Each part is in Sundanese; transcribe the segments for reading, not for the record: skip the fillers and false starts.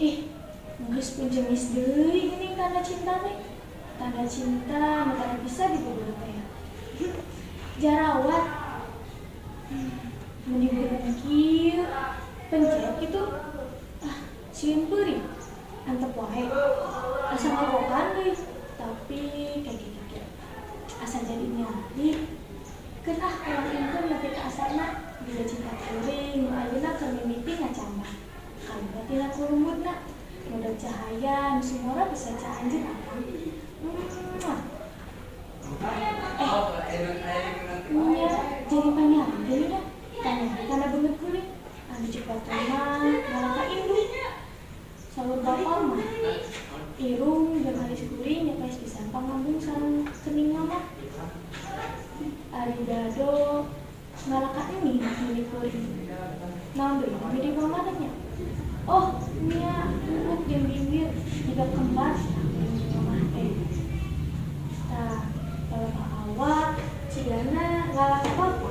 Ih, geus punjemis deui geuning tanda cinta teh. Tanda cinta nu tara bisa dibubur teh. Jarawat. Meni beureum kieu. Pencet kitu. Ah, sieun peurih. Antep wae. Asa ngagokan deui, tapi kayak gitu. Asa jadi nyari. Keun ah urang ingkeun nepi ka asarna bila cinta kuring nu ayeuna keur mimiti ngacambah. Kaluar tina kurumbutna. Modal cahaya nu sumora bisa ca anjeun akang. Muah. Nya jadi panyari deui nya. Panyari kana beungeut kuring. Anu ceuk batur mah malah ka indung. Saur bapa mah irung jeung alis kuring nya paes pisan pangambung sareng kening mama. Ari dado ngalah ka ini milik kuring. Naon deui milik mama teh nya? Oh, nya buuk jeung bibir jiga kembar milik mama teh. Tah, lebah awak cigana ngalah ka bapa.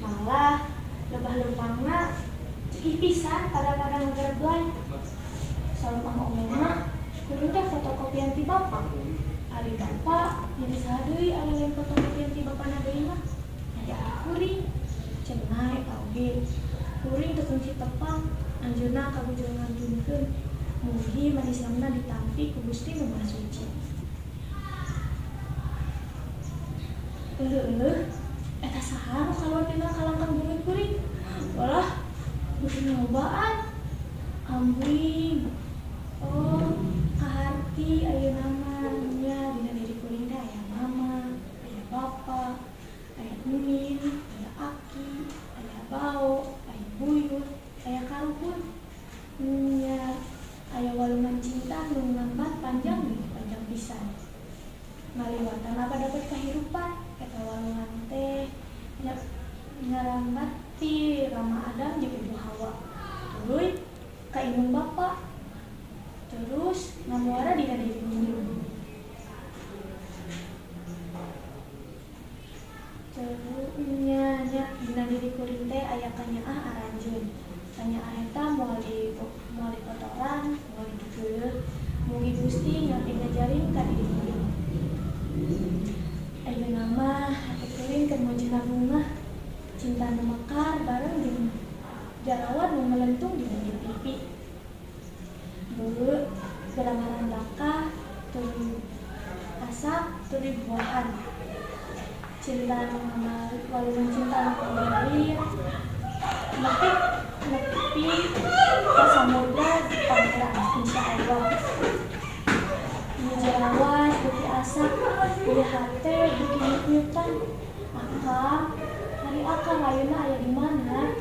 Malah lebah lempangna ceukih pisan pada-pada ngagereblay. Saur Mang Omeng mah kuring teh fotokopian ti bapa. Ari bapa nya ti saha deui anu lain fotokopian ti bapana deui mah? Nya ti aki kuring. Cenah eta oge. Kuring teu kungsi tepang, anjeunna kabujur ngantunkeun. Mugi manislamna ditampi ku Gusti Nu Maha Suci. Euleuh-euleuh, eta saha nu kaluar tina kalangkang beungeut kuring? Walah, beuki ngobaan. Ambuing. Oh, kaharti ayeuna mah nya dina diri kuring teh aya mama, aya bapa, aya emin, aya aki, aya bao, aya buyut, aya karuhun. Nya aya walungan cinta nu ngambat panjang deui, panjang pisan. Ngaliwatan abad-abad kahirupan eta walungan teh nya ngarambat ti Rama Adam jeung Ibu Hawa. Tuluy ka indung bapa. Terus ngamuara dina diri kuring. Terus nya nya dina diri kuring teh aya kanyaah aranjeun. Kanyaah eta moal di moal dikotoran, moal digeuleuh. Mugi Gusti ngampi ngajarin ka diri kuring. Ayeuna mah hate kuring keur mojena bungah. Cinta nu mekar bareng jeung jarawat nu melentung dina pipi. Beuh, gerangaran bakah tuluy asak tuluy buahan. Cinta nu walungan cinta nu ngalir nepi nepi ka samudra di pangeran insyaallah. Ieu jarawat beuki asak, ieu hate beuki nyut-nyutan. Akang, ari akang ayeuna aya di mana?